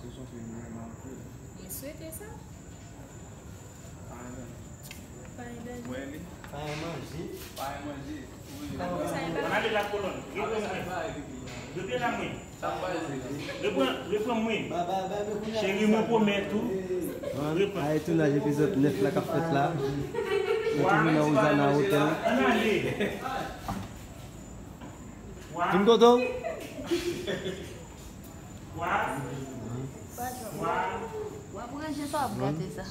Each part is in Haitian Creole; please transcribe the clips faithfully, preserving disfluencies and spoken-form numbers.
Mwen swete sa. Pa gen danje. Pa gen manje. Pa gen manje. Wi. Ann ale la kolòn. Reprann mwen. Reprann la mwen. Reprann, reprann mwen. Cheri, mwen pwomèt ou. Reprann. Ay, tounaj epizòd nèf la k ap fèt la. Nou toujou nan Ozana Hotel. Ann ale. Vin kote w. Wa. Wa. W ap ranje sa, w ap gate sa.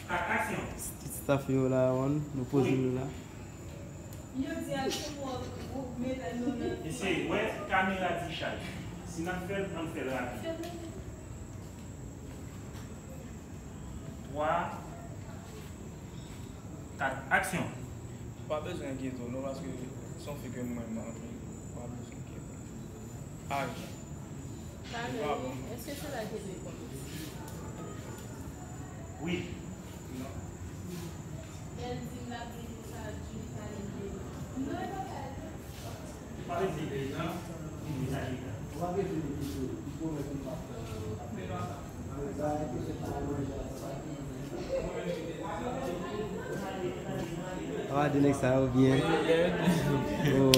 Kat, aksyon. Ti staff yo la, wan, nou poze nou la. Mesye, wè kamera di chay. Si n ap fè l, ann fè l rapid. Twa, kat, aksyon. Ou pa bezwen enkyete w non, paske se yon fi ke m renmen anpil. Ou pa bezwen enkyete w. Ay. Li pa bon. Èske se la ke dwe kòmanse? Wi. Non. Lè l di m l ap vin pou sa, Julie pale de li. Non, e pa pale de li. Papa di nèg sa yo byen. Oh.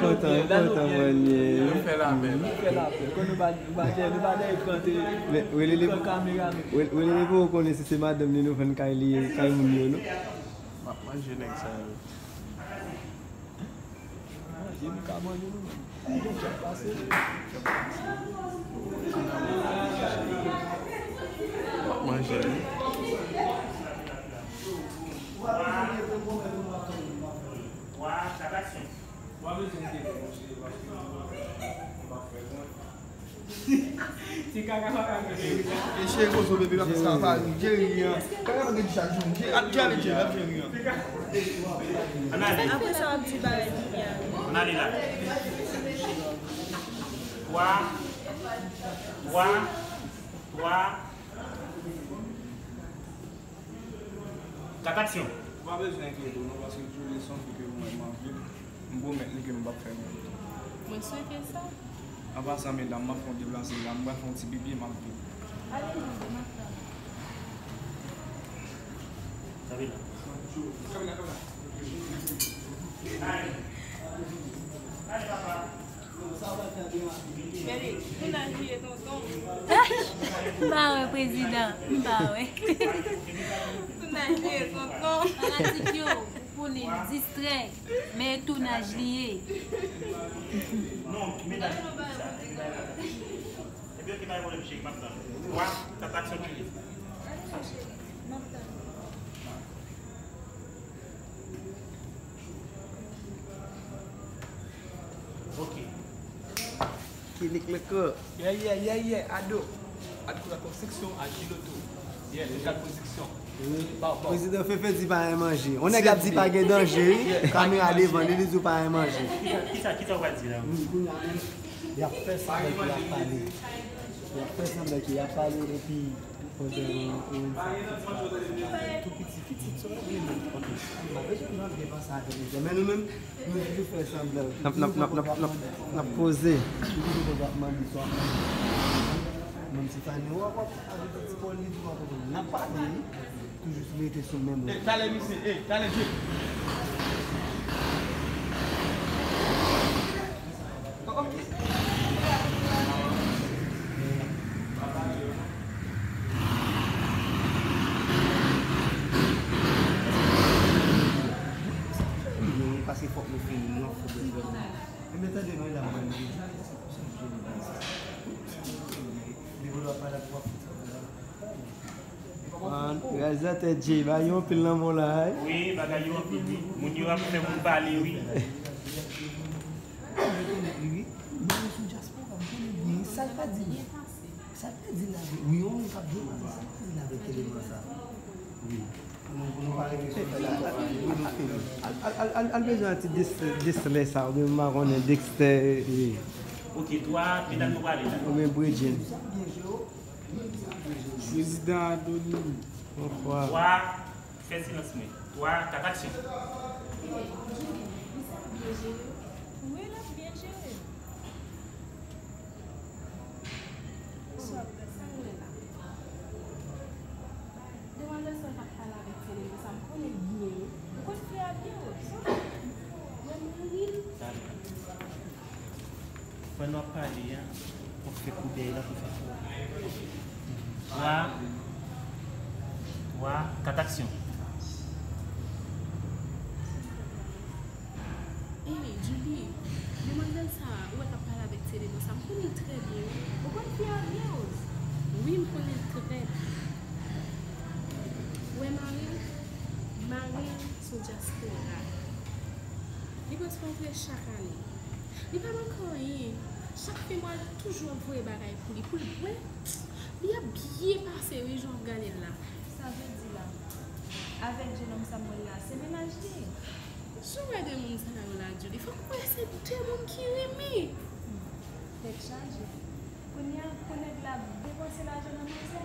Kontan, kontan mwen ye. Nou fè lapè. Nou fè lapè. Kon nou pa, nou pa, nou pa dèyè pran te, pran kamera. Wele li pou konnen si se madanm li nou vann kay li, kay moun yo, non. M ap manje nèg sa yo. Manje, nou ka manje nou menm. Manje, wi. Ti kaka pa ka gade. E cheri kozo bebe pa fè sa pa ri. Jerry an. Kaka pa gen chak jou. Jerry ap jale Jerry ap Jerry an. Apre sa w ap di bagay ki byen. Ann ale la. Twa. Twa. Twa. Kat, aksyon. Ou pa bezwen enkyete w non, paske Julie se yon fi ke mwen m anvi. M pwomèt li ke m p ap fè menm. Mwen swete sa. An pasan medam, m ap fè yon deplase la, m pral fè yon ti pipi e m ap vin. Ale manje, m ap tann. Kamera. Kamera, kamera. Ale papa. Gade, tounaj li ye tonton. M pa wè prezidan, m pa wè. Tounaj li ye tonton. Fanatik yo, ou konnen distrè, men tounaj li ye. Non, medam. Ebyen, ok, pa gen pwoblèm, cheri, m ap tann. Twa, kat, aksyon, cheri. M ap tann. Ok. Kilik le ko. Yeah, yeah, yeah, yeah, Ado. Ado la konstriksyon a Giloto. Yeah, le kat konstriksyon. Prezidan Fefe di pa gen manje. On nèg ap di pa gen danje, wi. Kamera devan li, li di w pa gen manje. Kisa, kisa w pral di la? Wi, kounye a menm, y ap fè sanblan ke y ap pale. Y ap fè sanblan ke y ap pale, epi pandan yon, yon sa, tou piti, piti, sa w ap rele, ok. M pa bezwen nan devan sa avèk misye. Men nou menm, nou toujou fè sanblan. N ap, n ap, n ap, n ap, n ap, n ap poze. Toujou konn ap mande sa w ap mande. Menm si Fanny, w ap, w ap, avèk ti Paul, li di w ap konn. N ap pale, wi. Toujou rete sou menm wout. Talè misye, eh, talè Jay. Paske fòk nou fini, non, fòk nou fini. Ebyen, tande non, e la mwen, li vle di, li vle w ap pale ak w ap fouti. An, reyalizatè Jay, bagay yo anpil nan men w la, wi. Wi, bagay yo anpil, wi. Moun yo ap fè moun pale, wi. Mwen rekonèt li, wi. Mwen sou dyaspora, m konnen byen. Sa l pa di m. Sa l pa di m avèk. Wi, yon moun k ap jwe, sa l pa di m avèk eleman sa. Wi. Pou nou, pou nou pa rete sou fè la. Al, al, al, al, al bezwen yon ti dis-, dislè sa, oubyen m pa konnen Dexter, e. Ok, twa, medam yo prale la. Oubyen Bredjen. Prezidan Adonis. Bonswa. Twa, fè silans mwen. Twa, kat, aksyon. Wi, l ap byen jere. Pandan w ap pale a, w ap fè kou dèyè la pou fè fò. Twa, twa, kat, aksyon. Ey, Julie, demwazèl sa a, ou wè k ap pale avèk Celine sa, m konnen l trè byen, wi. Ou konn fi a byen, Rose? Wi, m konnen l trè byen. Ou wè mari l? Mari l se yon dyaspora. Li prèske antre chak ane. Li pa manke anyen. Chak fen mwa, l toujou ap voye bagay pou li, pou l bwè. Li ap byen pase, wi, jan w ap gade l la. Sa vle di la, avèk jenòm sa m wè l la, se mennaj li? Jan w wè de moun sa yo la, Julie, fòk w wè se de moun ki renmen. Tèt chaje. Kounye a, pou nèg la depanse lajan nan manzè,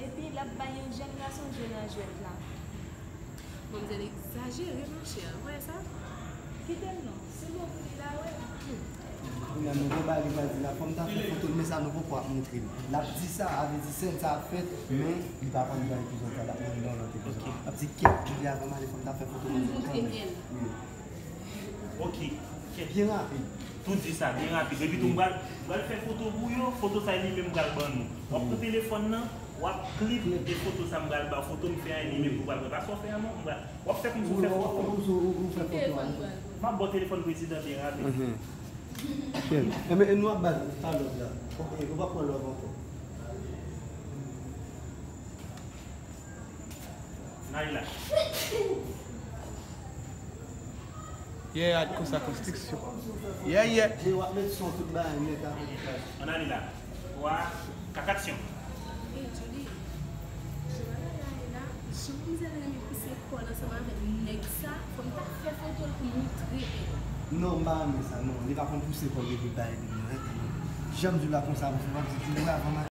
epi l ap bay yon jèn gason jwe nan jwèt la. Manmzèl egzajere, machè. Ou wè sa? Kite l non. Se bon pou li la, wi. Kounye a, nou gon bagay li pral di la, fò m ta fè foto l, men sa nou poko ap montre l. L ap di sa, a vle di sèn sa ap fèt, men li pa pral bay epizòd sa, l ap mande yon lòt epizòd. Ok. L ap di, kèt, Julie, avan m ale, fò m ta fè foto l. Montre m. Wi. Ok. Byen rapid. Tou di sa, byen rapid. Epi tou, m pral, m pral fè foto pou yo, foto sa li menm pral ban nou. W ap pran telefòn nan, w ap klip e foto sa m pral ba w, foto m fè a, li menm tou pral pran. Pa sa w fè a non, m pral, w ap fè kòmsi w fè foto. Ou, ou, ou, ou fè foto a. M ap ba w telefòn prezidan byen rapid. Mhm. Byen. Enben, e nou ap ba l pa lòv la. Ok, nou pa pran lòv ankò. Naila. Yeah, at konsa konstriksyon. Yeah, yeah. Jay, w ap met son tout bagay nèt avèk li. Ann ale la. Twa, kat, aksyon. Ey, Julie, jan bagay la ye la, jan manmzèl renmen pouse kò l ansanm avèk nèg sa, fò m ta fè foto l pou m montre l. Non, m pa renmen sa, non. Li pa konn pouse kò l epi bay li, non. Jan m di w la konsa, w ap di, w ap di,